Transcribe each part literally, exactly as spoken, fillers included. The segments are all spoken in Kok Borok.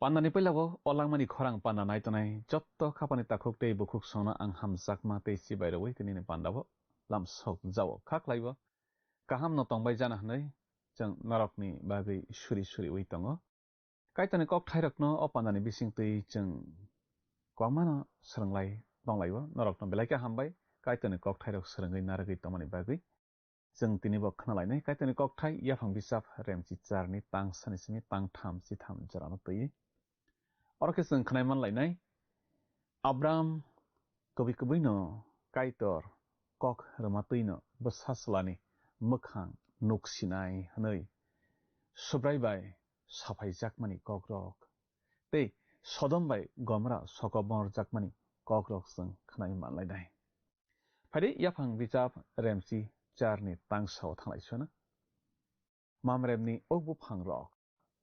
Pandani puila o langmani khorang panda nai tongnai jotto khapani takhuk tei bukhuk songno ang hamjakma tei chibai rwui tinini panda o lamsok jao kha khlai o. Kaham no tongbai jana hwnwi chwng norokni bagwi suri suriui tongo. Kaitorni kokthairokno o pandani bisingtwi chwng kwbangmano swrwnglai tonglaio, norokno belai khe hambai Kaitorni kokthairok swrwngwi narwgwi tongmani bagwi. Chwng tini bo khna lainai Kaitorni kokthai yaphang bisap remchi charni tang sani simi tang tham chitham jorano twi. Oro khe chwng khnai man lainai Abram kubui kubui no Kaitor kok rwma twi no bwsa chwlani mwkhang nuk sinai hwnwi Subrai bai saphaijakmani kokrok tei Sodom bai Gomora soko bongorjakmani kokrok chwng khnai man lainai. Phaidi yaphang bichap remchi charni tangsao thanglai sona. Mamremni o buphang rok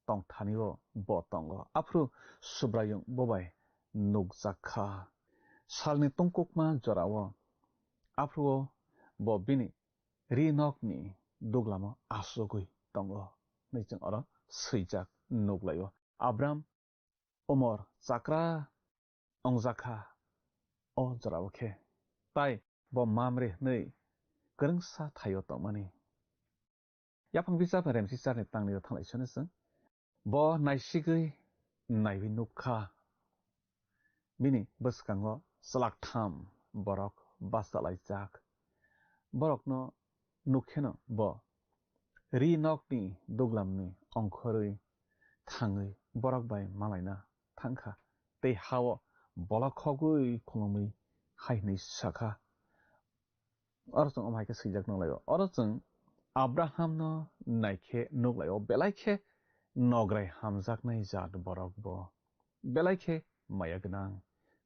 tongthani o bo tongo. Aphuru Subraiyung bo bai nukjak kha. Salni tungkukma jorao aphuru o bo bini ri nokni duglamo asugwi tongo. Hwnwi chwng oro swijak nuklaio. Abram umor chakra ongjakha o jorao khe. Tai bo Mamre hwnwi kwrwngsa thaio tongmani. Yaphang bichap remchi charni tangnio thanglai sona chwng. Bo naisigwi naiwi nukha. Bini bwskango chlaktham borok bachalaijak. Borokno nukheno bo ri nokni duglamni ongkhorwi thangwi borok bai malaina thangkha tei ha-o bolokhogwi khulumwi hai hwnwi sakha, oro chwng omo hai khe swijak nukhlaio. Oro chwng Abrahamno naikhe nukhlaio, belai khe nograi hamjaknai jaat borok bo. Belai khe maya gwnang,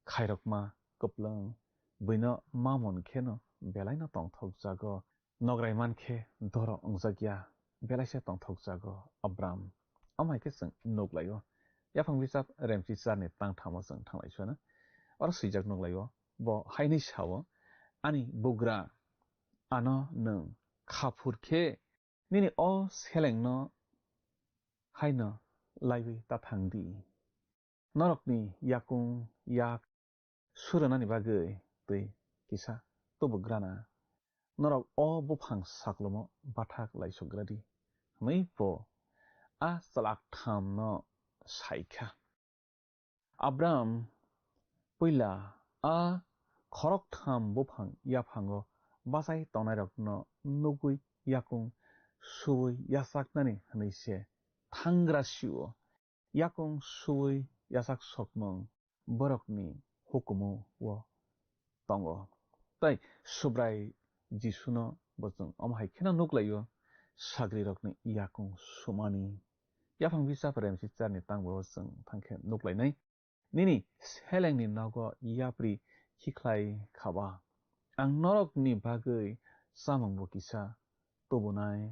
khairokma, kwplwng, buino mamon kheno belaino tongthokjago. Nograi man khe doro wngjak ya, belai se tongthokjago Abram. Omo hai khe chwng nuklaio. Yaphang bichap remchi charni tangthamo chwng thanglai sona. Oro swijak nuklaio. Bo haini sao, "Ani bugra, ano nwng khaphur khe nini o selengno haino laiwi ta thang di. Norokni yakung yak surunani bagwi twi kisa tubugrana. Norok o buphang saklumo bathak laisokgra di," hwnwi bo a chlaktham no sai kha. Abram puila a khoroktham buphang yaphango bachai tongnairokno nugwi yakung suwi yachaknani hwnwi se thangra sio. Yakung suwi yachak sokmung borokni hukumu o tongo. Tai Subrai Jisuno bo chwng omo hai kheno nuklaio, sagrirokni yakung sumani. Yaphang bichap remchi charni tangbo chwng thangkhe nuklainai. Nini selengni nogo yapri khikhlai khaba, ang norokni bagwi chamungbo kisa tubunai,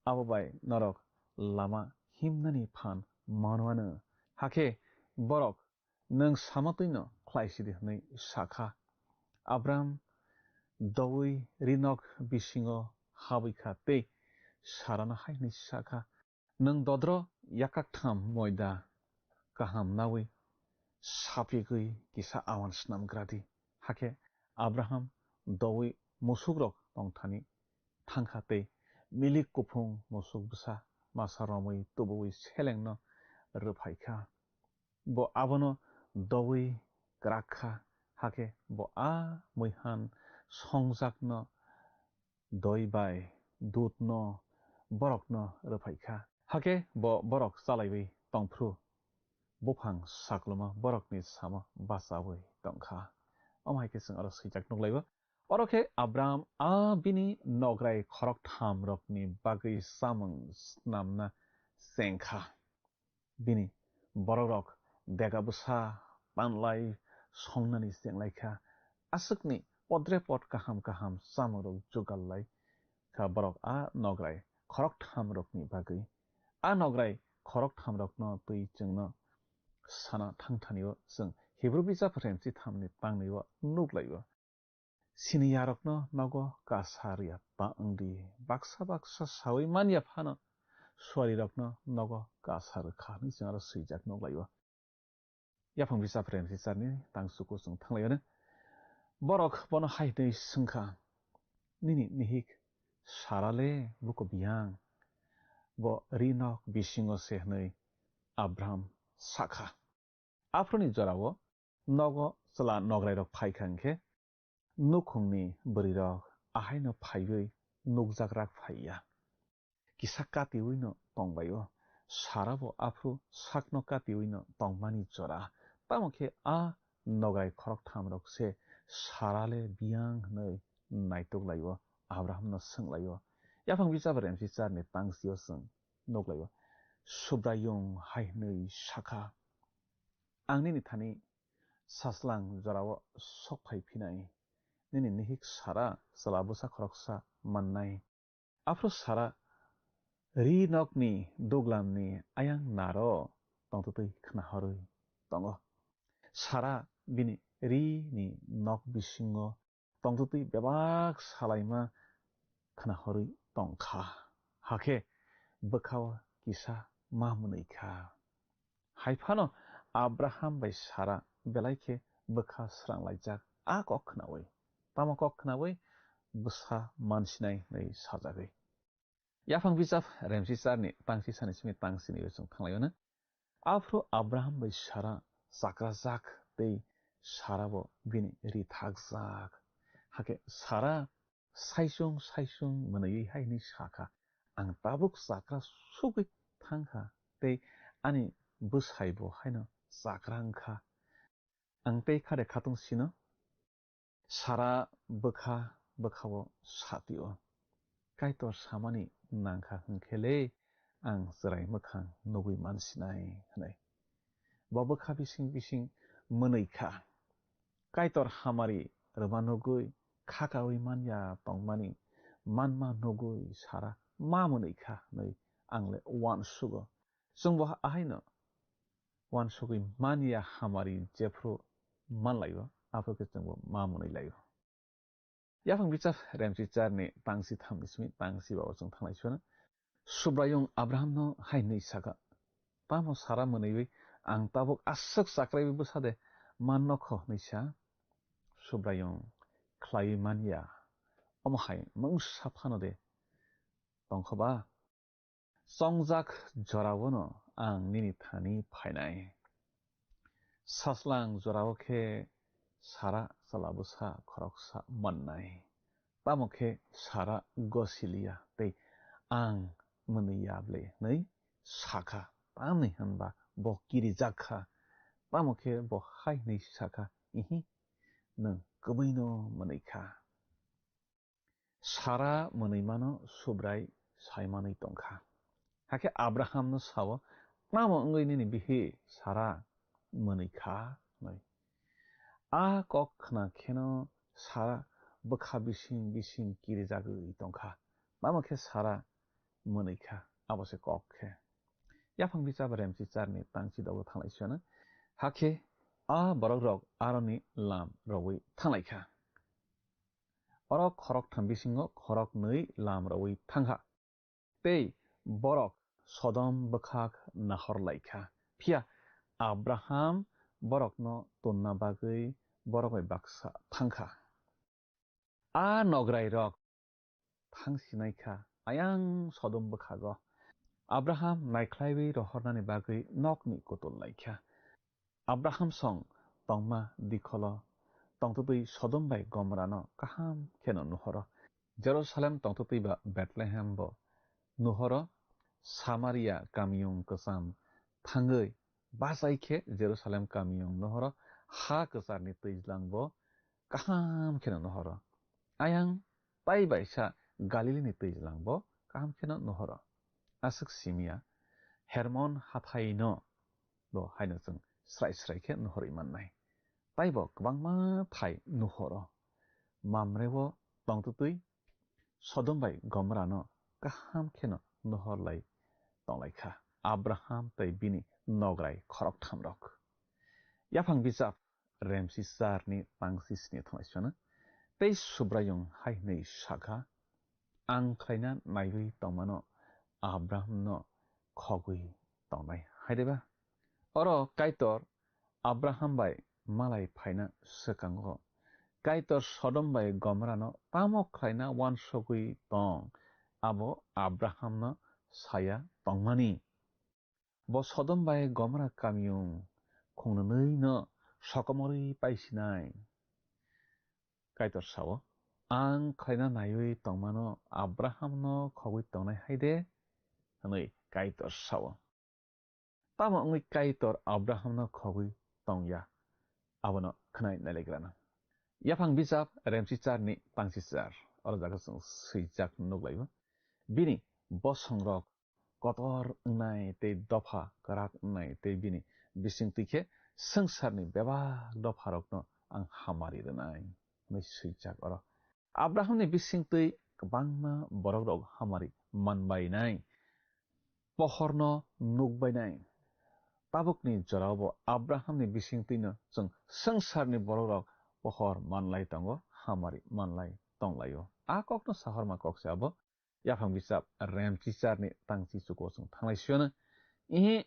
abo bai norok lama himnani phan manwano. Hakhe borok, "Nwng sama twino khlai sidi," hwnwi sakha. Abram doui rinok bisingo habwi kha tei Sarano hai hwnwi sakha, "Nwng dodro yakaktham moida kaham naui sapigwi kisa awan snamgra di." Hakhe Abraham doui musukrok tongthani thangkha tei milik kuphung musuk bwsa masa romwi tubuui selengno rwphaikha. Bo abono doui kwrak kha, hakhe bo a muihan songjakno doi bai dudno borokno rwphaikha. Hakhe bo borok chalaiwi tongphru buphang sakluma borokni samo bachaui tongkha. Omo hai khe chwng oro swijak nuklaio. Oro khe Abram a bini nograi khorokthamrokni bagwi chamung snamna chengkha. Bini borokrok dega bwsa panlai songnani chenglaikha. Aswkni podre pod kaham kaham chamungrok jugal lai kha borok a nograi khorokthamrokni bagwi. A nograi khorokthamrokno twi chwngno sana thangthanio chwng Hibru bijap remchi thamni tangnio nuklaio. Sini yarokno nogo kasa rwya ta wngdi. Baksa baksa sawi manya phano suarirokno nogo kasa rwkha hwnwi chwng aro swijak nuklaio. Yaphang bisap Remsicharni tang suku chwng thanglaio. Borok bono hai hwnwi swngkha, "Nini nihik Sara le buko biyang, bo ri nok bisingo se," hwnwi Abraham sakha. Aphuruni jorao nogo chwla nograirok phaikha hwnkhe, nukhungni bwrwirok ahaino phaiwi nukjak rak phaiya. Kisa katiwino tongbaio, Sarabo aphuru sakno katiwino tongmani jora. Tamo khe a nograi khorokthamrok se Sara le biyang hwnwi naituklaio, Abrahamno swnglaio. Yaphang bisap Remsicharni tangsio chwng nuklaio. Subraiyung hai hwnwi sakha, "Ang nini thani saslang jorao sok phai phinai, nini nihik Sara chwla bwsa khoroksa mannai." Aphuru Sara ri nokni duglamni ayang naro tongtwtwi khnahorwi tongo. Sara bini ri ni nok bisingo tongtwtwi bebak salaima khnahorwi tongkha. Hakhe bwkhao kisa ma mwnwi kha. Hai phano Abraham bai Sara belai khe bwkha sranglaijak a kok khnaui. Tamo kok khnaui bwsa mansinai hwnwi sajagwi. Yaphang bisap Remsicharni tangsi sani simi tangsi ni chwng thanglaio na. Aphuru Abraham bai Sara chakrajak tei Sarabo bini ri thakjak. Hakhe Sara saisung saisung mwnwi hai hwnwi sakha, "Ang tabuk chakra sugwi thangkha tei ani bwsaibo haino chakra wngkha. Ang tei khade khatung sino?" Sara bwkha bwkhao satio, "Kaitor samani nangkha hwnkhe le ang chwrai mwkhang nugwi mansinai," hwnwi. Bo bwkha bising bising mwnwi kha. Kaitor hamari rwma nugwi khakaui manya tongmani manma nugwi Sara ma mwnwi kha hwnwi ang le uansugo. Chwngbo ahaino uansugwi manya hamari jephru manlaio, aphuru khe chwngbo ma mwnwi laio. Yaphang bisap Remsicharni tangsi thamni simi tangsi bao chwng thanglai suana. Subraiyung Abrahamno hai hwnwi sakha, "Tamo Sara mwnwiwi ang tabuk aswk chakraiwi bwsa de man nokho?" hwnwi sa. Subraiyung khlaiwi manya, omo hai mungsa phano de tongkho ba? Chongjak joraono ang nini thani phainai. Saslang jorao khe Sara chwla bwsa khoroksa mannai. Tamo khe Sara gosiliya tei ang mwnwi ya ble hwnwi sakha. Tamni hwnba bo kirijak kha. Tamo khe bo hai hwnwi sakha, "Ihi, nwng kwbwino mwnwi kha." Sara mwnwimano Subrai saimanwi tongkha. Hakhe Abrahamno sao, "Tamo wngwi nini bihi Sara mwnwi kha?" hwnwi. A kok khna kheno Sara bwkha bising bising kirijagwi tongkha. Tamo khe Sara mwnwi kha, abo se kok khe. Yaphang bisap Remsicharni tangsi dogo thanglai suana. Hakhe a borokrok aroni lam rogwi thanglai kha. Oro khoroktham bisingo khoroknwi lam rogwi thangkha. Tei borok Sodom bwkhak nahor lai kha. Phiya Abraham borokno tonna bagwi borok bai baksa thangkha. A nograirok thang sinai kha, ayang Sodom bwkhago. Abraham naikhlaiwi rohornani bagwi nokni kutul lai kha. Abraham song tongma dikholo tongtwtwi Sodom bai Gomorano kaham kheno nuhoro. Jerusalem tongtwtwi ba Bethlehem bo nuhoro. Samaria kamiyung kwcham thangwi bachai khe Jerusalem kamiyung nuhoro. Ha kwcharni twijlang bo kaham kheno nuhoro. Ayang tai baisa Galilini twijlang bo kaham kheno nuhoro. Aswk simiya Hermon hathaino bo haino chwng srai srai khe nuhorwi mannai. Taibo kwbangma thai nuhoro. Mamreo tongtwtwi Sodom bai Gomorano kaham kheno nuhor lai tonglai kha Abraham tei bini nograi khorokthamrok. Yaphang bijap Remsisarni tangsi sini thonglai sano. Tei Subraiyung hai hwnwi sa kha, "Ang khlaina naiwi tongmano Abrahamno khogwi tongnai hai de ba?" Oro Kaitor Abraham bai malai phaina swkango Kaitor Sodom bai Gomorano tamo khlaina uansugwi tong, abo Abrahamno saya tongmani. Bo Sodom bai Gomora kamiyung khungnwino sokomorwi paisinai. Kaitor sao, "Ang khlaina naiwi tongmano Abrahamno khogwi tongnai hai de?" hwnwi Kaitor sao. Tamo wngwi Kaitor Abrahamno khogwi tongya, abono khwnai nailagrana. Yaphang bijap remsi charni tangsi char, oro jaga chwng swijak nuklaio. Bini bosongrok kotor wngnai tei dopha kwrak wngnai tei bini bisingtwi khe swngcharni bebak dopharokno ang hamari rwnai, hwnwi swijak oro. Abrahamni bisingtwi kwbangma borokrok hamari manbainai, pohorno nukbainai. Tabukni jorao bo Abrahamni bisingtwino chwng swngcharni borokrok pohor manlai tongo, hamari manlai tonglaio. A kokno sahorma kok se abo. Yaphang bijap remsi charni tangsi chuko chwng thanglai siyano. Ihi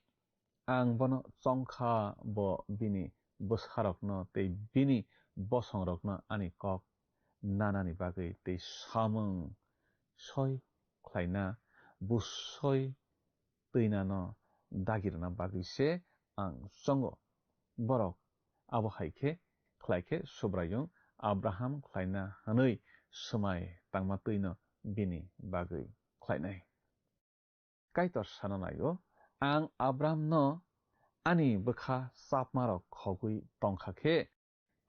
ang bono chongkha, bo bini bwsarokno tei bini bosongrokno ani kok nanani bagwi tei samung soi khlaina busoi twinano dagi rwna bagwi se ang chongo. Borok abo hai khe khlai khe Subraiyung Abraham khlaina hwnwi swmai tangma twino bini bagwi khlainai. Kaitor sana naio, "Ang Abrahamno ani bwkha chapmarok khogwi tongkha khe,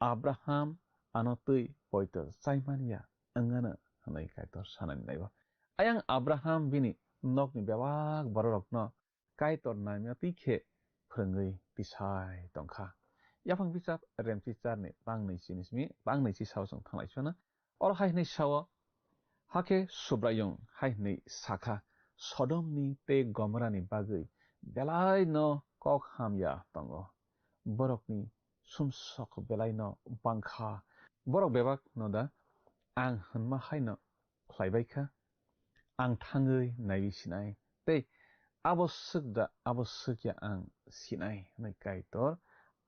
Abraham ano twi poito chaimani ya wngano," hwnwi Kaitor sanani naio. Ayang Abraham bini nokni bebak bororokno Kaitor naimya twi khe phrwngwi tisai tongkha. Yaphang bijap remsi charni tangnwi chini simi tangnwi chi sao chwng thanglai sona. Oro hai hwnwi sao, hakhe Subraiyung hai hwnwi sakha, "Sodomni tei Gomorani bagwi belaino kok hamya tongo. Borokni sumsok belaino bangkha. Borok bebak no da ang hwnma haino khlaibai kha? Ang thangwi naiwi sinai, tei abo swk da abo swk ya ang sinai," hwnwi Kaitor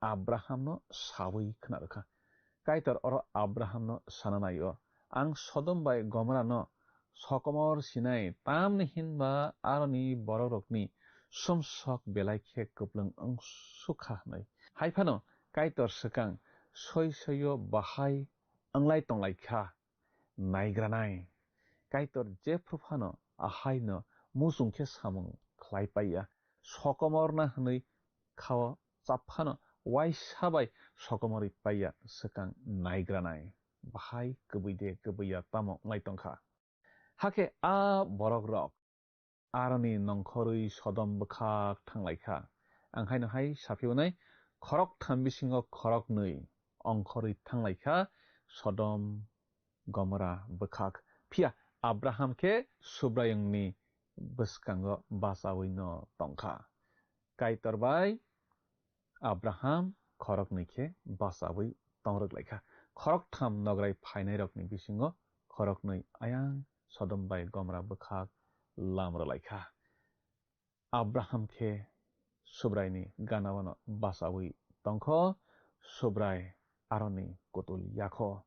Abrahamno sawi khna rwkha. Kaitor oro Abrahamno sana naio, "Ang Sodom bai Gomorano sokomor sinai, tamni hinba aroni borokrokni sumsok belai khe kwplwng wngsukha," hwnwi. Hai phano Kaitor swkang soi soio bahai wnglai tonglai kha naigranai. Kaitor jephru phano ahaino muchung khe samung khlai paiya, sokomorna hwnwi khao chap phano uaisa bai sokomorwi paiya swkang naigranai. Bahai kwbwi de kwbwi ya tamo wnglai tongkha. Hakhe a borokrok aroni nongkhorwi Sodom bwkhak thanglaikha. Ang haino hai saphiyonai, khoroktham bisingo khoroknwi ongkhorwi thanglaikha Sodom Gomora bwkhak. Phiya Abraham khe Subraiyungni bwskango bachawino tongkha. Kaitor bai Abraham khoroknwi khe bachawi tongrwk laikha. Khoroktham nograi phainairokni bisingo khoroknwi ayang Sodom bai Gomora bwkhak lam rwlaikha. Abraham khe Subraini ganaono bachawi tongkho, Subrai aroni kutul yakho,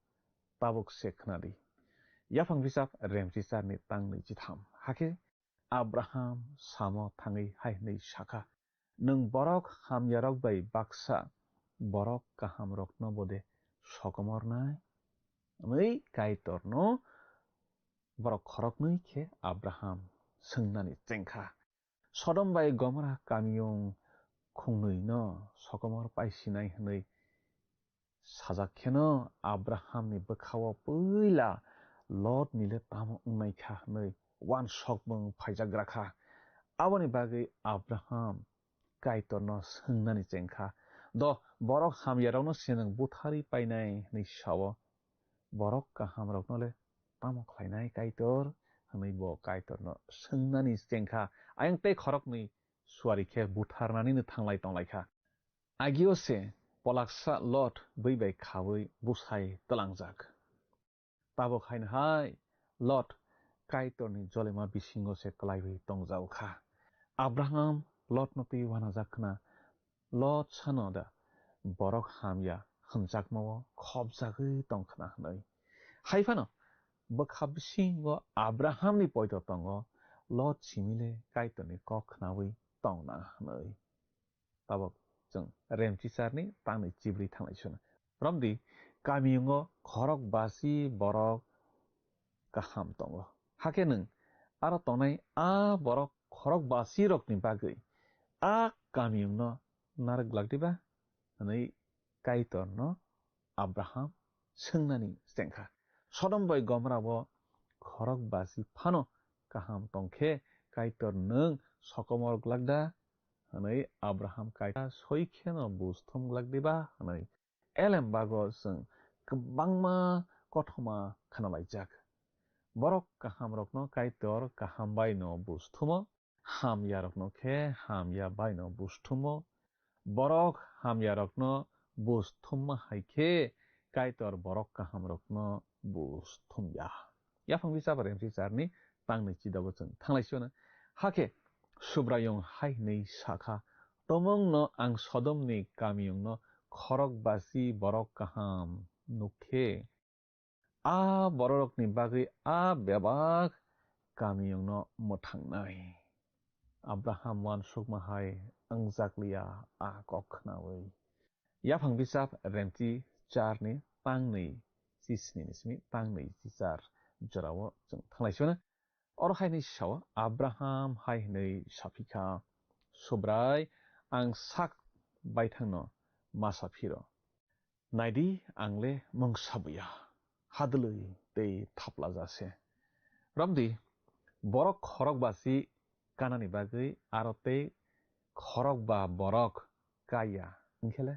tabuk se khnadi. Yaphang bisap remchicharni tang nwichitham. Hakhe Abraham samo thangwi hai hwnwi sakha, "Nwng borok hamyarok bai baksa, borok kahamrokno bode sokomornai?" Hwnwi Kaitorno borok khoroknwi khe Abraham swngnani chengkha. Sodom bai Gomora kamiyung khungnwino sokomor paisinai hwnwi sajak kheno Abrahamni bwkhao puila Lotni le tamo wngnaikha hwnwi uansukmung phaijakgrakha. Aboni bagwi Abraham Kaitorno swngnani chengkha, "Do, borok hamyarokno se nwng butharwi painai?" hwnwi sao. "Borok kahamrokno le tamo khlainai Kaitor?" hwnwi bo Kaitorno swngnani chengkha. Ayang tei khoroknwi suari khe butharnanino thanglai tonglaikha. Agio se polaksa Lot bui bai khaui busai tlangjak. Abo khaina hai Lot Kaitorni jolima bisingo se kwlaiwi tongjago kha. Abraham Lotno twi uanajak khna Lot sano da borok hamya hwnjakmao khopjagwi tong khna hwnwi. Hai phano bwkha bisingo Abrahamni poito tongo Lot simile Kaitorni kok khnawi tong nang hwnwi. Tabok chwng Remchicharni tangni chibri thanglai suna. Romdi kamiyungo khorok basi borok kaham tongo. Hakhe nwng aro tongnai a borok khorok basi rokni bagwi a kamiyungno narwk glak diba? Hwnwi Kaitorno Abraham swngnani chengkha. Sodom bai Gomorabo khorok basi phano kaham tongkhe Kaitor nwng sokomor glak da? Hwnwi Abraham Kaitor soi kheno buj thum glak diba? Hwnwi elem bago chwng kwbangma kothoma khnalaijak. Borok kahamrokno Kaitor kaham baino buj thumo, hamyarokno khe hamya baino buj thumo. Borok hamyarokno buj thumma hai khe Kaitor borok kahamrokno buj thumya. Yaphang bisap Remchicharni tangni chidogo chwng thanglai sio na. Hakhe Subraiyung hai hwnwi sakha, "Tomongno ang Sodomni kamiyungno khorok basi borok kaham nukkhe, a bororokni bagwi a bebak kamiyungno mwthangnai." Abraham uansukma hai wngjakliya a kok khnaui. Yaphang bisap Remchicharni tangni chisni ni simi tangni chichar jorao chwng thanglai sio na. Oro hai hwnwi sao, Abraham hai hwnwi saphi kha, "Subrai, ang sak baithangno masa phiro. Naidi, ang le mungsa buya, hadwlwi tei thaplaja se." Romdi, borok khorok basi kanani bagwi aro tei khorok ba borok kaya wngkhe le?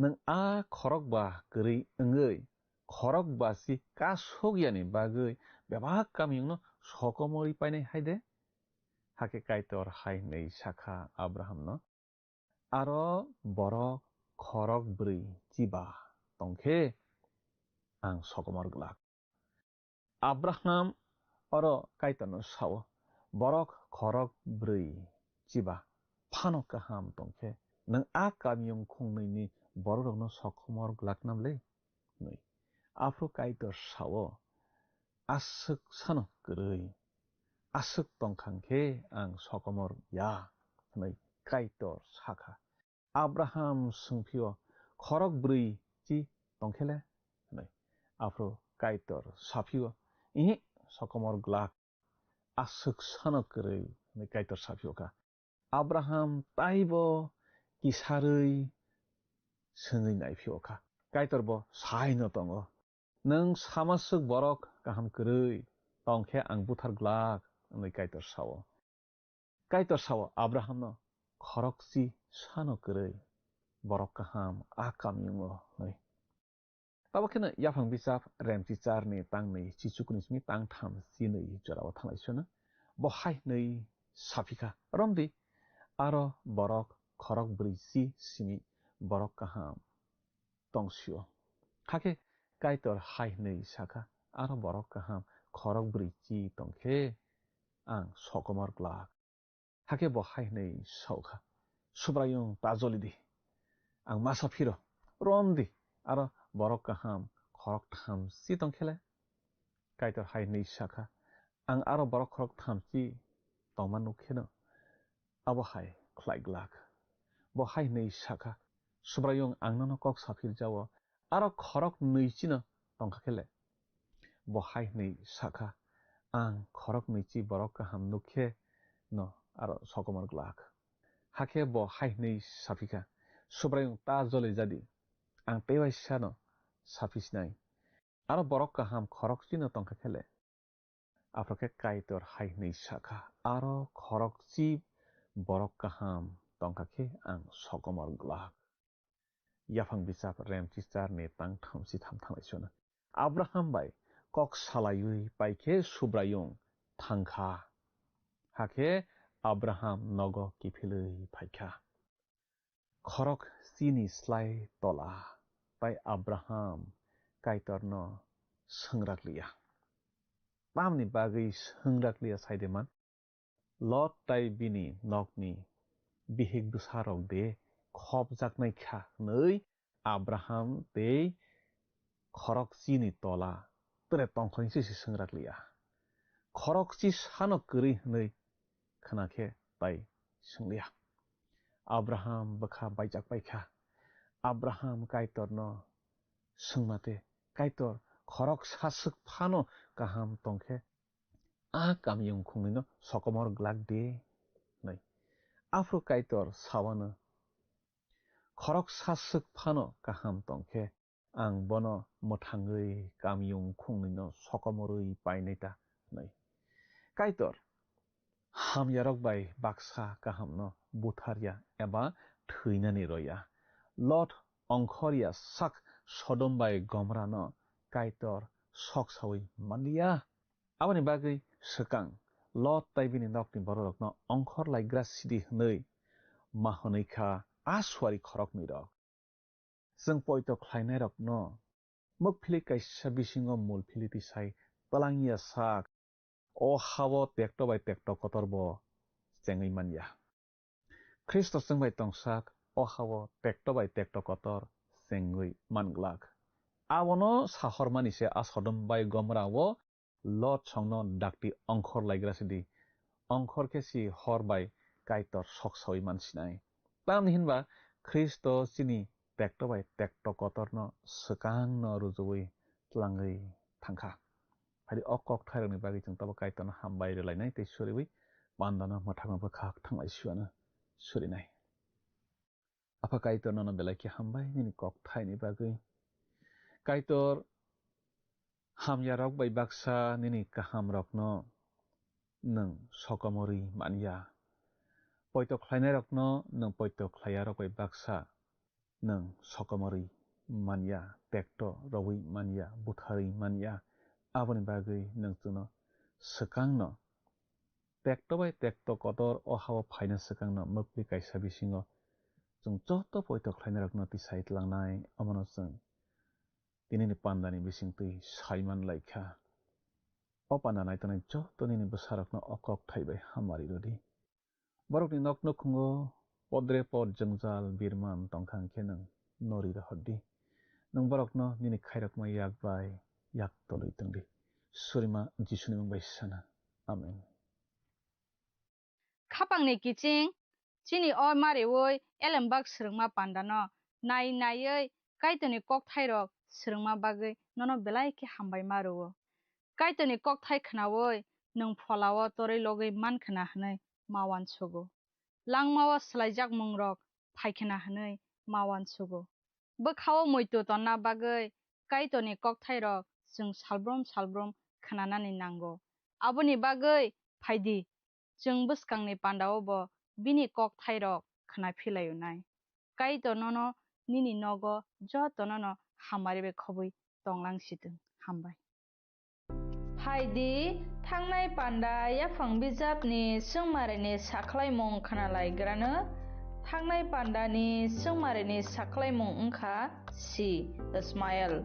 Nwng a khorok ba kwrwi wngwi khorok basi kasuk yani bagwi bebak kamiyungno sokomorwi painai hai de? Hakhe Kaitor hai hwnwi sakha Abrahamno, "Aro borok khorok brwi chiba tongkhe ang sokomor glak." Abraham oro Kaitorno sao, "Borok khorok brwi chiba phano kaham tongkhe, nwng a kamiyung khungnwini bororokno sokomor glak nam le?" hwnwi. Aphuru Kaitor sao, "Aswk sano kwrwi, aswk tongkhang khe ang sokomor ya," hwnwi Kaitor sakha. Abraham swngphio, "Khorok brwi chi tongkhe le?" hwnwi. Aphuru Kaitor saphio, "Ihi, sokomor glak, aswk sano kwrwi," hwnwi Kaitor saphio kha. Abraham taibo kisarwi swngwi naiphio kha. Kaitor bo saino tongo, "Nwng samaswk borok kaham kwrwi tongkhe ang buthar glak," hwnwi Kaitor sao. Kaitor sao Abrahamno, "Khorokchi sano kwrwi borok kaham a kamiyungo," hwnwi. Tabo kheno yaphang bisap Remchicharni tangni chichukni simi tangtham chinwi jorao thanglai sona. Bo hai hwnwi saphikha, "Romdi, aro borok khorok brwi chi simi borok kaham tongsio." Hakhe Kaitor hai hwnwi sakha, "Aro borok kaham khorok brwi chi tongkhe ang sokomor glak." Hakhe bo hai hwnwi saokha, "Subraiyung ta joli di, ang masa phiro, rom di, aro borok kaham khorok tham chi tongkhe le?" Kaitor hai hwnwi sakha, "Ang aro borok khorok tham chi tongma nuk kheno abo hai khlai glak." Bo hai hwnwi sakha, "Subraiyung ang nono kok saphir jao, aro khorok nwi chino tongkha khe le?" Bo hai hwnwi sakha, "Ang khorok nwi chi borok kaham nuk khe no aro sokomor glak." Hakhe bo hai hwnwi saphikha, "Subraiyung ta joli jadi, ang tei waisa no saphi sinai, aro borok kaham khorok chino tongkha khe le?" Aphuru khe Kaitor hai hwnwi sakha, "Aro khorok chi borok kaham tongkha khe ang sokomor glak." Yaphang bisap Remchicharni tangtham sitham thanglai sona. Abraham bai kok salaiwi pai khe Subraiyung thangkha. Hakhe Abraham nogo kiphilwi phaikha. Khorok chini slai tola, tai Abraham Kaitorno swngrak liya. Tamni bagwi swngrak liya sai de man? Lot tai bini nokni bihik bwsarok de khopjaknai kha hwnwi Abraham tei khorokchini tola tre tongkha hwnwi se swngrak liya. Khorokchi sano kwrwi hwnwi khna khe tai swng liya. Abraham bwkha baijak pai kha. Abraham Kaitorno swngma te, "Kaitor, khoroksa swk phano kaham tong khe, a kamiyung khungnwino sokomor glak de," hwnwi. Aphuru Kaitor sawano, "Khoroksa swk phano kaham tong khe, ang bono mwthangwi kamiyung khungnwino sokomorwi painai ta," hwnwi. Kaitor hamyarok bai baksa kahamno butharya eba thwinani roya. Lot ongkhorya sak Sodom bai Gomorano Kaitor sok saui manliya. Aboni bagwi swkang Lot tai bini nokni bororokno ongkhor laigra sidi hwnwi ma hwnwi kha a suari khoroknwirok. Chwng poito khlainairokno mukphili kaisa bisingo mulphili tisai twlangya sak, o hao tekto bai tekto kotor bo chengwi manya. Khristo chwng bai tongsak, o hao tekto bai tekto kotor chengwi manglak. Abono sahormani se a Sodom bai Gomorao Lot songno dakti ongkhor laigra sidi. Ongkhor khe si hor bai Kaitor sok saui mansinai. Tamni hinba Khristo chini tekto bai tekto kotorno swkangno rujuwi tlangwi thangkha. Phai o kokthairokni bagwi chwng tabo Kaitorno hambai rwlainai tei suriwi pandano mwthangwi bwkhak thanglai siwano surinai. Apha Kaitor nono belai khe hambai nini kokthaini bagwi. Kaitor hamyarok bai baksa nini kahamrokno nwng sokomorwi manya. Poito khlainairokno nwng poito khlaiyarok bai baksa nwng sokomorwi manya, tekto rowi manya, butharwi manya. Aboni bagwi nwng chwngno swkangno tekto bai tekto kotor o hao phaina swkangno mukli kaisa bisingo chwng joto poito khlainairokno tisai tlangnai, omono chwng tinini pandani bisingtwi sai man lai kha. O panda naitonai joto nini bwsarokno o kok thai bai hamari rwdi. Borokni nok nukhungo podre pod jwngjal birman tongkha hwnkhe nwng nori rohordi. Nwng borokno nini khairokma yak bai yak tolwi tongdi. Surima Jisuni mung bai sana. Amen. Khapangni kiching, chini o mariwi elembak swrwngma pandano nai naiwi Kaitorni kokthairok swrwngma bagwi nono belai khe hambai ma rwo. Kaitorni kokthai khnaui nwng pholao torwi logwi man khna hwnwi ma uansugo. Langmao swlaijak mungrok phai khna hwnwi ma uansugo. Bwkhao muitu tonna bagwi Kaitorni kokthairok chwng salbrum salbrum khnanani nango. Aboni bagwi phaidi, chwng bwskangni pandao bo bini kokthairok khna philaio nai. Kaitor nono nini nogo jotono no hamari bai khobwi tonglang sitwng. Hambai. Phaidi, thangnai panda yaphang bijapni swngmarini sakhlaimung khnalaigrano. Thangnai pandani swngmarini sakhlaimung wngkha si Ismael.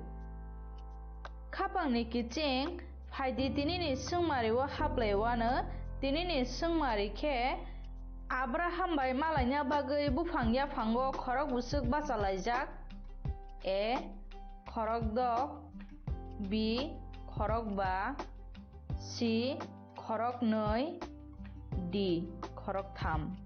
Khapangni kiching, phaidi tinini swngmario haplaiwano, tinini swngmari khe Abraham bai malaina bagwi buphang yaphango khorok bwswk bachalaijak. A, khorok dok, B, khorok ba, C, khorok nwi, D, khorok tham.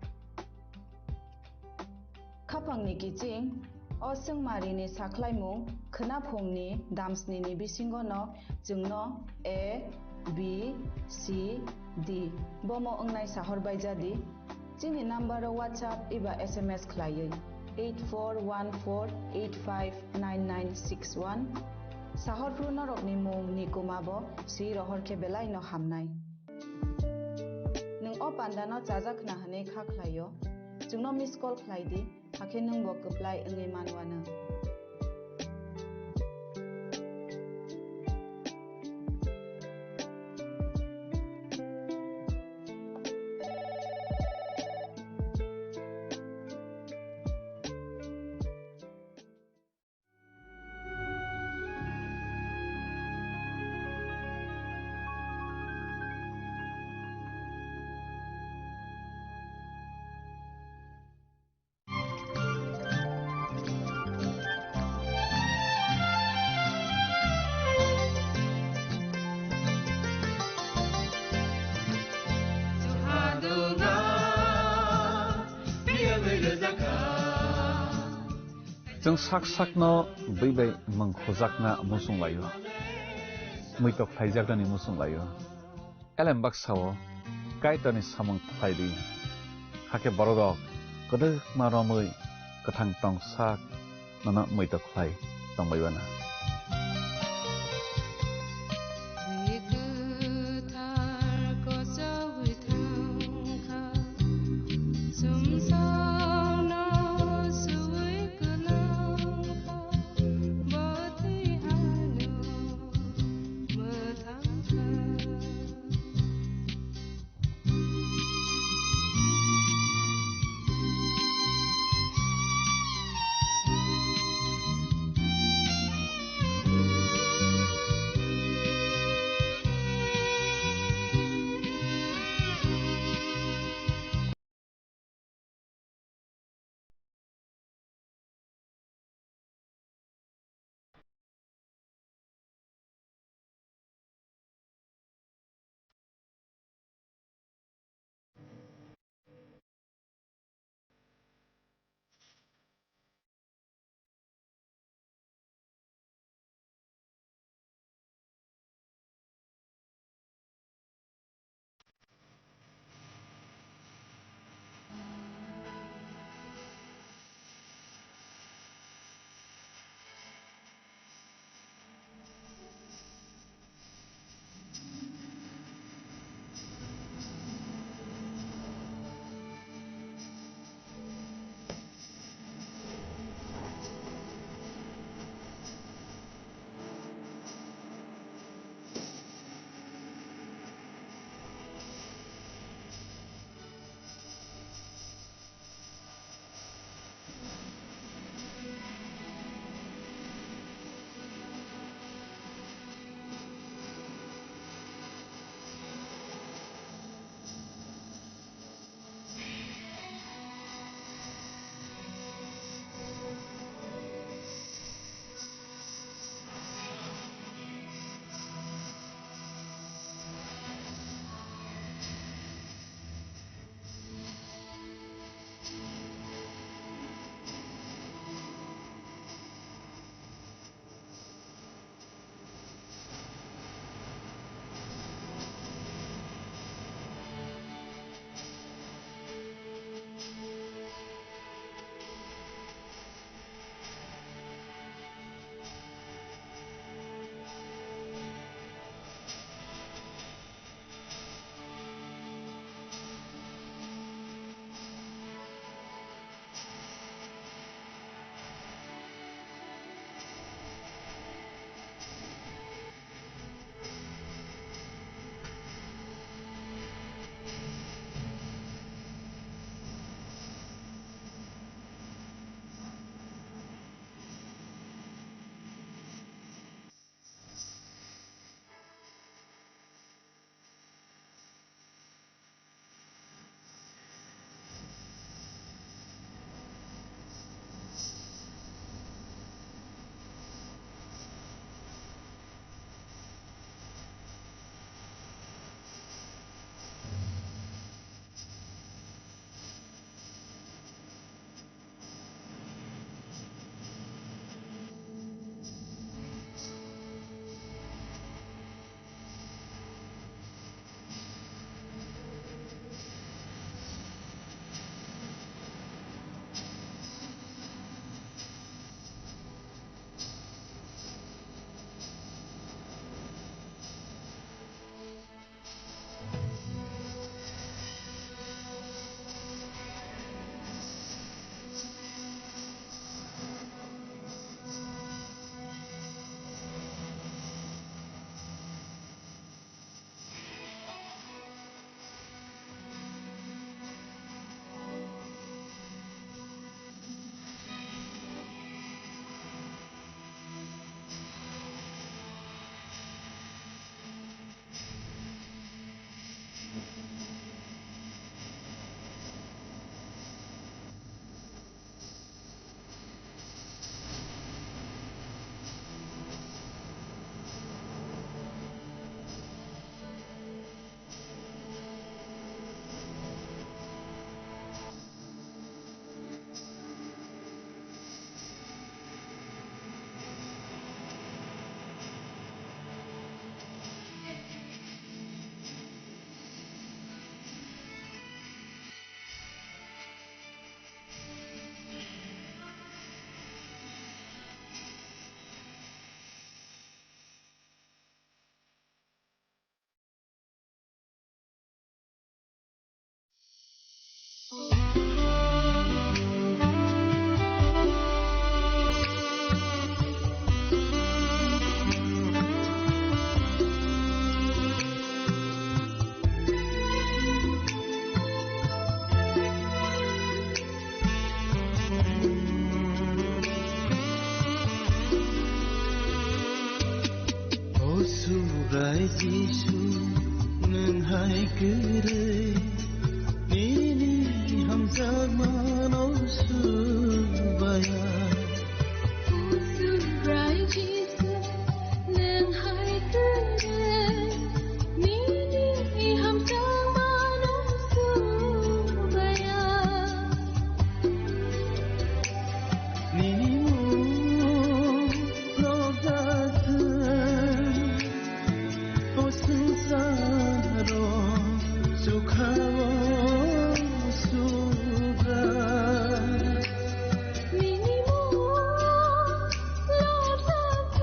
Khapangni kiching, o swngmarini sakhlaimung khwnaphungni damsnini bisingono chwngno A, B, C, D bomo wngnai sahor baijadi. Chini number o WhatsApp eba S M S khlaiwi eight four one four eight five nine nine six one. Sahorphru norokni mung ni kuma bo swi rohor khe belai no hamnai. Nwng o panda no chajak khna hwnwi kha khlaio. Chwngno miss call khlai di, hakhe nwng bo kwplai wngwi man uanw. Chwng sak sakno bwi bai mung khujakna muchung laio, muitok khlaijaknani muchung laio. Elem baksa-o Kaitorni samung khlai di, hakhe bororok kwdwkma romwi kwthang tong sak nono muitok khlai tongbai uana. Jisu, nwng hai kwrwi nini hamjakmano subaya. O Subrai Jisu, nwng hai kwrwi nini hamjakmano subaya. Nini mung rojak o swngcharo chukha o Subrai. Nini mung rojak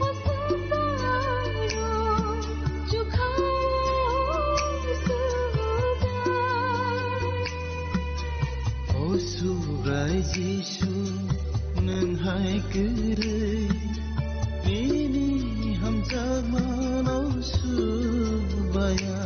o swngcharo chukha o Subrai. O Subrai Jisu, nwng hai kwrwi nini hamjakmano subaya.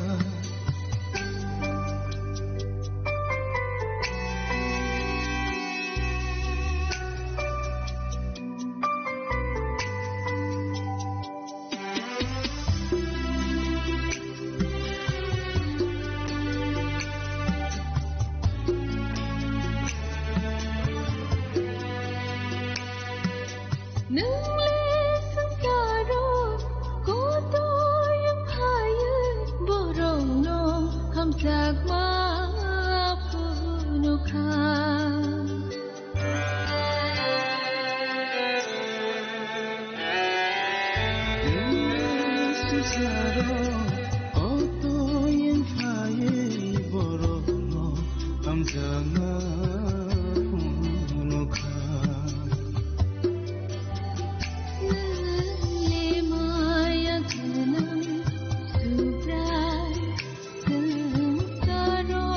Nwng le swngcharo kotoi wng phaiwi borokno hamjakma phunukha. Swngcharo kotoi wng phaiwi borokno hamjakma phunukha. Nwng le maya gwnang Subrai, swngcharo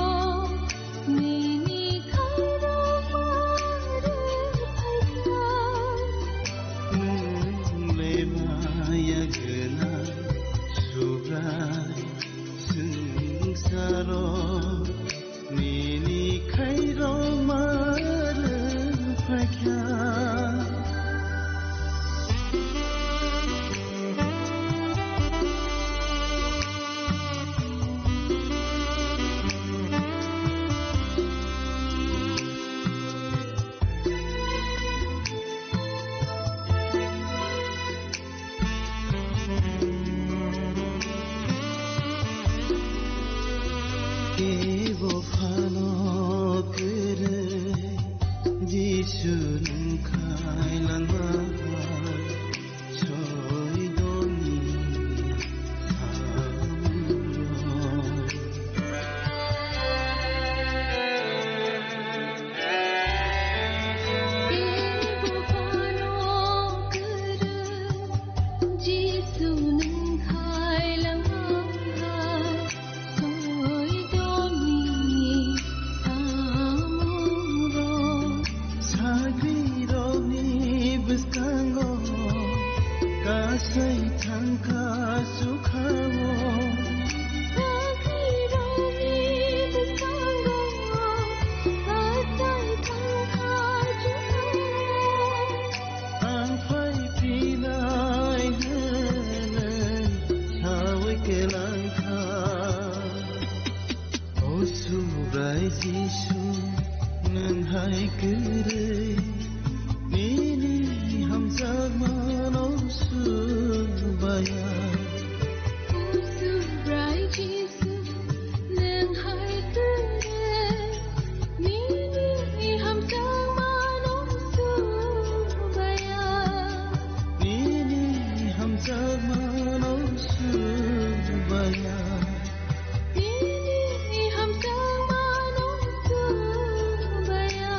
nini khairokma rwphaikha. Nwng le maya gwnang Subrai, swngcharo nini khairokma rwphaikha. Kebo phano kwrwi Jisu nwng khailangma soidoni samung. Jisu nwng khailangma soidoni samungrok. Sagrirokni bwskango kasai thangkha sukhao. Sagrirokni bwskango kasai thangkha sukhao. Ang phai phinai hwnwi sawi kwlangkha. O Subrai Jisu, nwng hai kwrwi nini hamjakmano subaya. O Subrai Jisu, nwng hai kwrwi nini hamjakmano subaya. Nini hamjakmano subaya. Nini hamjakmano subaya.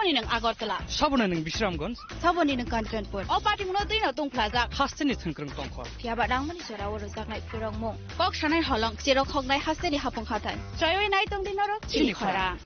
Saboni nwng Agartala. Saboni nwng Bisramganj. Saboni nwng Kanchanpur. O patimungno twi no tungphlajak. Hasteni thwngkwrwng tongkhor. Phiya ba nangmani jora o rwjaknai phwrwngmung. Kok sanai holong, cherok hoknai hasteni hapung hathai. Chaywi nai tongdi norok chini khorang.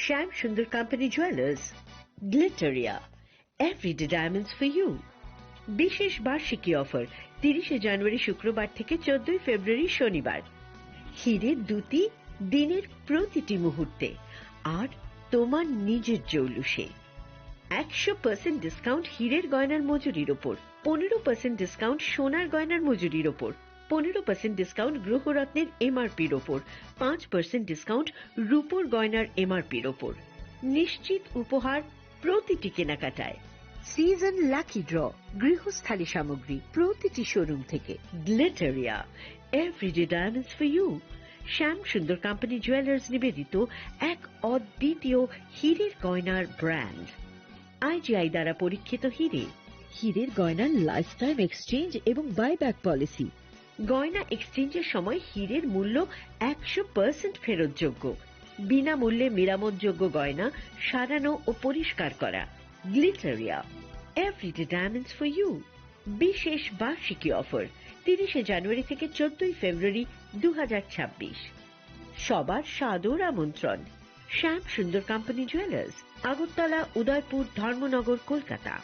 Shyam Sundar Company Jewelers, Glitteria, Everyday Diamonds for You। বিশেষ বার্ষিকী অফার, তিরিশে জানুয়ারি শুক্রবার থেকে চোদ্দই ফেব্রুয়ারি শনিবার। হিরে দ্যুতি দিনের প্রতিটি মুহূর্তে, আর তোমার নিজের জৌলুসে। একশো পার্সেন্ট ডিসকাউন্ট হীরের গয়নার মজুরির ওপর, পনেরো পার্সেন্ট ডিসকাউন্ট সোনার গয়নার মজুরির ওপর, পনেরো পার্সেন্ট ডিসকাউন্ট গ্রহরত্নের এমআরপির ওপর, পাঁচ পার্সেন্ট ডিসকাউন্ট রূপোর গয়নার এমআরপির ওপর। নিশ্চিত উপহার প্রতিটি কেনাকাটায়। সিজন লাকি ড্র, গৃহস্থালী সামগ্রী প্রতিটি শোরুম থেকে। গ্লিটারিয়া, Everyday Diamonds for You। শ্যাম সুন্দর কোম্পানি জুয়েলার্স নিবেদিত এক অদ্বিতীয় হীরের গয়নার ব্র্যান্ড। আইজিআই দ্বারা পরীক্ষিত হীরে। হীরের গয়নার লাইফ টাইম এক্সচেঞ্জ এবং বাইব্যাক পলিসি। গয়না এক্সচেঞ্জের সময় হীরের মূল্য একশো পার্সেন্ট ফেরতযোগ্য। বিনামূল্যে মেরামতযোগ্য গয়না সারানো ও পরিষ্কার করা। গ্লিটারিয়া, Everyday Diamonds for You। বিশেষ বার্ষিকী অফার, তিরিশে জানুয়ারি থেকে চোদ্দই ফেব্রুয়ারি দু হাজার ছাব্বিশ। সবার সাদর আমন্ত্রণ। শ্যাম সুন্দর কোম্পানি জুয়েলার্স, আগরতলা, উদয়পুর, ধর্মনগর, কলকাতা।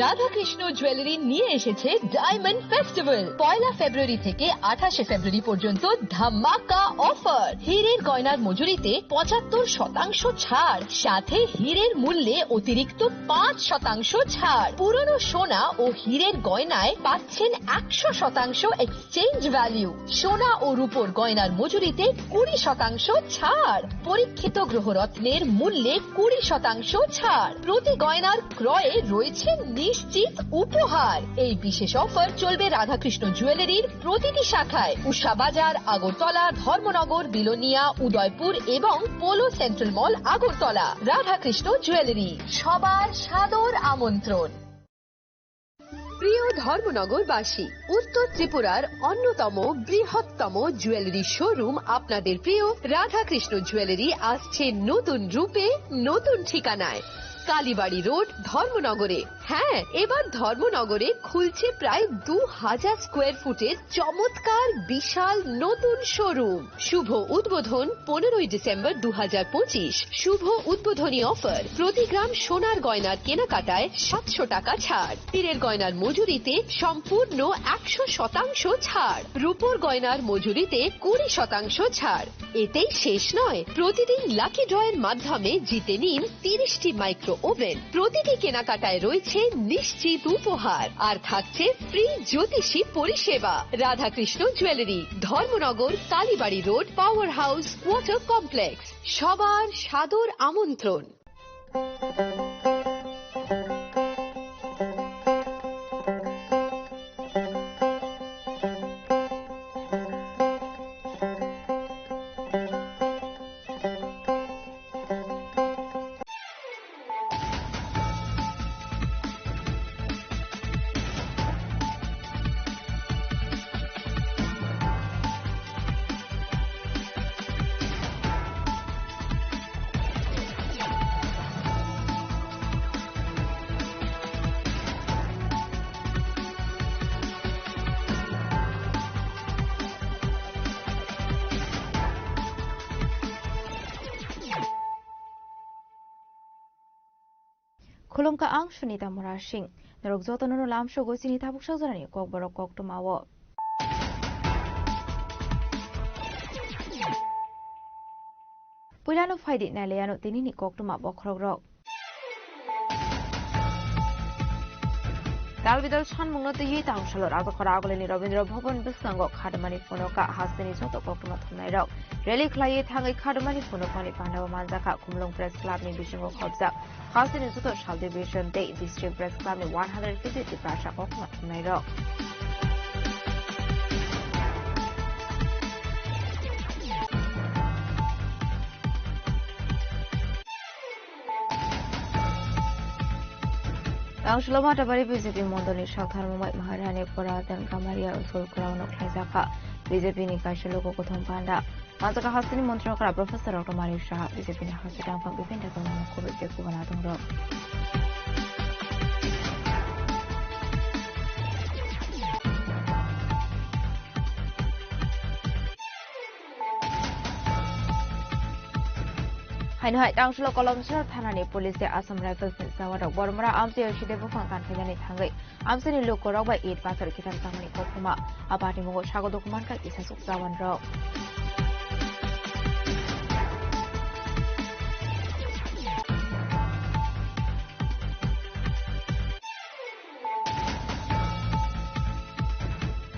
রাধাকৃষ্ণ জুয়েলারি নিয়ে এসেছে ডায়মন্ড ফেস্টিভ্যাল। পয়লা ফেব্রুয়ারি থেকে আঠাশে ফেব্রুয়ারি পর্যন্ত ধামাকা অফার। হীরের গয়নার মজুরিতে পঁচাত্তর শতাংশ ছাড়, সাথে হীরের মূল্যে অতিরিক্ত পাঁচ শতাংশ ছাড়। পুরনো সোনা ও হীরের গয়নায় পাচ্ছেন একশো শতাংশ এক্সচেঞ্জ ভ্যালু। সোনা ও রূপোর গয়নার মজুরিতে কুড়ি শতাংশ ছাড়। পরীক্ষিত গ্রহরত্নের মূল্যে কুড়ি শতাংশ ছাড়। প্রতি গয়নার ক্রয়ে রয়েছে নিশ্চিত উপহার। এই বিশেষ অফার চলবে রাধাকৃষ্ণ জুয়েলারির প্রতিটি শাখায়, উষা বাজার, আগরতলা, ধর্মনগর, বিলোনিয়া, উদয়পুর এবং পোলো সেন্ট্রাল মল, আগরতলা। রাধাকৃষ্ণ জুয়েলারি, সবার সাদর আমন্ত্রণ। প্রিয় ধর্মনগরবাসী, উত্তর ত্রিপুরার অন্যতম বৃহত্তম জুয়েলারি শোরুম আপনাদের প্রিয় রাধাকৃষ্ণ জুয়েলারি আসছে নতুন রূপে, নতুন ঠিকানায়। কালীবাড়ি রোড, ধর্মনগরে। হ্যাঁ, এবার ধর্মনগরে খুলছে প্রায় দু হাজার স্কোয়ার ফুটের চমৎকার বিশাল নতুন শোরুম। শুভ উদ্বোধন পনেরোই ডিসেম্বর দু হাজার পঁচিশ। শুভ উদ্বোধনী অফার, প্রতি গ্রাম সোনার গয়নার কেনাকাটায় সাতশো টাকা ছাড়। হীরের গয়নার মজুরিতে সম্পূর্ণ একশো শতাংশ ছাড়। রূপোর গয়নার মজুরিতে কুড়ি শতাংশ ছাড়। এতেই শেষ নয়, প্রতিদিন লাকি ড্রয়ের মাধ্যমে জিতে নিন তিরিশটি মাইক্রো ওভেন। প্রতিটি কেনাকাটায় রয়েছে নিশ্চিত উপহার, আর থাকছে ফ্রি জ্যোতিষী পরিষেবা। Radhakrishna jewellery, Dharmanagar, Kalibari road, power house, water complex. সবার সাদর আমন্ত্রণ। Khulumkha ang Sunita Murasing. Norok jotono no lamsogo chini tabuk sajorani kokborok koktwmao. Puilano phaidi nailaiano tinini koktwma bokhorokrok. Dalbidal sanmungno twiwi tangsalo Rajakhora agulini Rabindra Bhaban bwskango khadumani phunukha hasteni joto koktwma thumnairok. Rally khlaiwi thangwi khadumani phunukmani pandao manjakha Khumulwng Press Clubni bisingo khopjak. Hasteni joto sub-division tei District Press Clubni one hundred fifty Tiprasa koktwma thumnairok. Tangsalo Matabari B J P mondolni saktharmung bai Maharani Pora dan Kamaria Usul Kurao no khlaijakha B J P ni kaisa logo kothom panda. Manjaka hasteni montri okra Professor Doctor Manik Saha, B J P ni hasteni tangphang bibin da tongmani khobor je kubana tongrok. Haino hai tangsalo Kolomsor thanani police tei Assam Rifles ni jawanrok Bormora amchaio side buphang kanphainani thangwi amchaini lukurok bai it pathor kitan tangmani koktwma. Abatni mungo sago dokuman kha kisasuk jawanrok.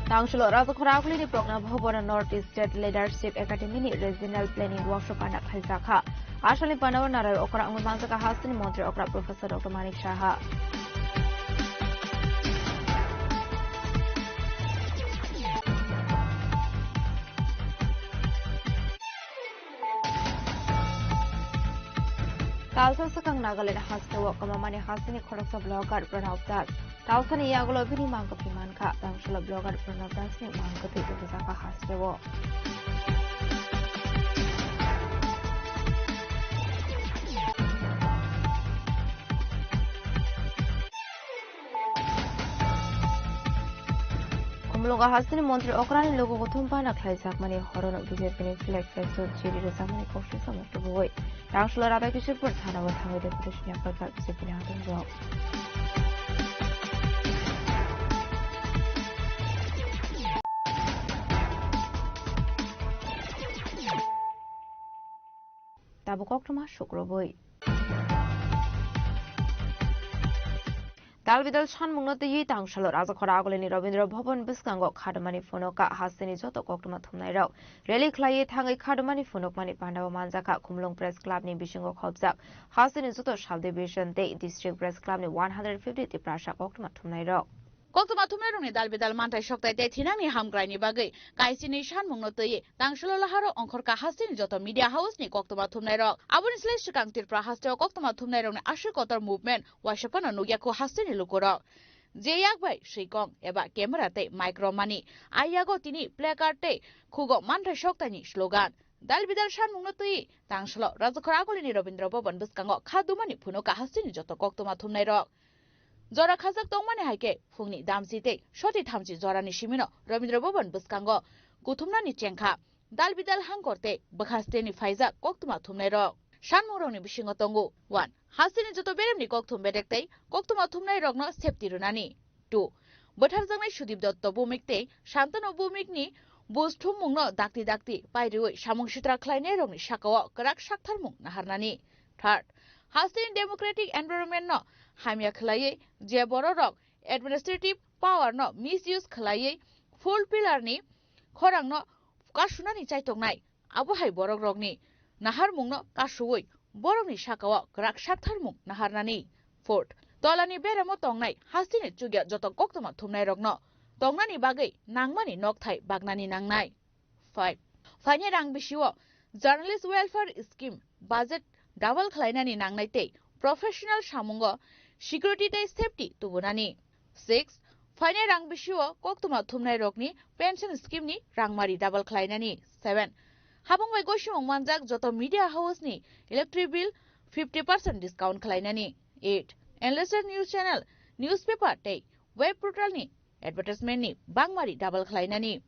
Tangsalo Rajakhora agulini Progna Bhavan North East State Leadership Academy ni Regional Planning Workshop ana khlaijakha. Asalni panao narai okra wngwi manjaka hasteni montri okra Professor Doctor Manik Saha. Talsa swkang Nagaland hasteo kwmamani hasteni khoroksa blogger Pranav Das. Talsani yagulo bini mangkuphi mankha, tangsalo blogger Pranav Das ni mangkuphi rwjakha hasteo. Khumulwngo hasteni montri okrani luku kuthum pana khlaijakmani horono B J P ni flag fest G D rwjakmani koksai samung tubuwi. Tangsalo Radha Kishore Pur thana o thangwi deputation yakarkha B J P ni adongrok. Tabuk koktwma sukrubwi. Dalbidal sanmungno twiwi tangsalo Rajakhora agulini Rabindra Bhavan bwskango khadumani phunukha hasteni joto koktwma thumnairok. Rally khlaiwi thangwi khadumani phunukmani pandao manjakha Khumulwng Press Clubni bisingo khopjak hasteni joto sub-division tei District Press Clubni one hundred fifty Tiprasa koktwma thumnairok. Koktwma thumnairokni dalbidal manthai soktai tei thinangni hamkraini bagwi kaisini sanmungno twiwi tangsalo laharo ongkhorkha hasteni joto media house ni koktwma thumnairok. Aboni slai swkang Tripura hasteo koktwma thumnairokni aswk kotor movement waisa phano nukya khu hasteni lukurok. Je yak bai swikong eba camera tei mic romani, a yago tini placard tei khugo manthai soktaini slogan. Dalbidal sanmungno twiwi tangsalo Rajakhora agulini Rabindra Bhavan bwskango khadumani phunukha hasteni joto koktwma thumnairok. Jora khajak tongmani hai khe phungni damchi tei soti thamchi jorani simino Rabindra Bhavan bwskango kuthumnani chengkha. Dalbidal hangkor tei bwkhasteni phaijak koktwma thumnairok. Sanmungrokni bisingo tongo, one. Hasteni joto beremni kokthum bedek tei koktwma thumnairokno safety rwnani. Two. Bwtharjaknai Sudip Dotto Bhumik tei Shantanu Bhumikni buj thummungno dakti dakti pairwi samung sitra khlainairokni sakao kwrak saktharmung naharnani. Third. Hasteni democratic environment no hamya khlaiwi je bororok administrative power no misuse khlaiwi full pillar ni khorang no kasunani chaitoknai, abo hai borok rokni naharmung no kasuwi borokni sakao kwrak saktharmung naharnani. Fourth. Tolani beremo tongnai hasteni chukya joto koktwma thumnai rokno tongnani bagwi nangmani nokthai bagnani nangnai. Five. Phainai rang bisio Journalist Welfare Scheme budget double khlainani nangnai tei professional samungo security tei safety tubunani. Six. Phainai rang bisio koktwma thumnai rokni pension scheme ni rangmari double khlainani. Seven. Habong bai gosimung manjak joto media house ni electric bill fifty percent discount khlainani. Eight. Enlisted news channel, newspaper tei web portal ni advertisement ni bangmari double khlainani.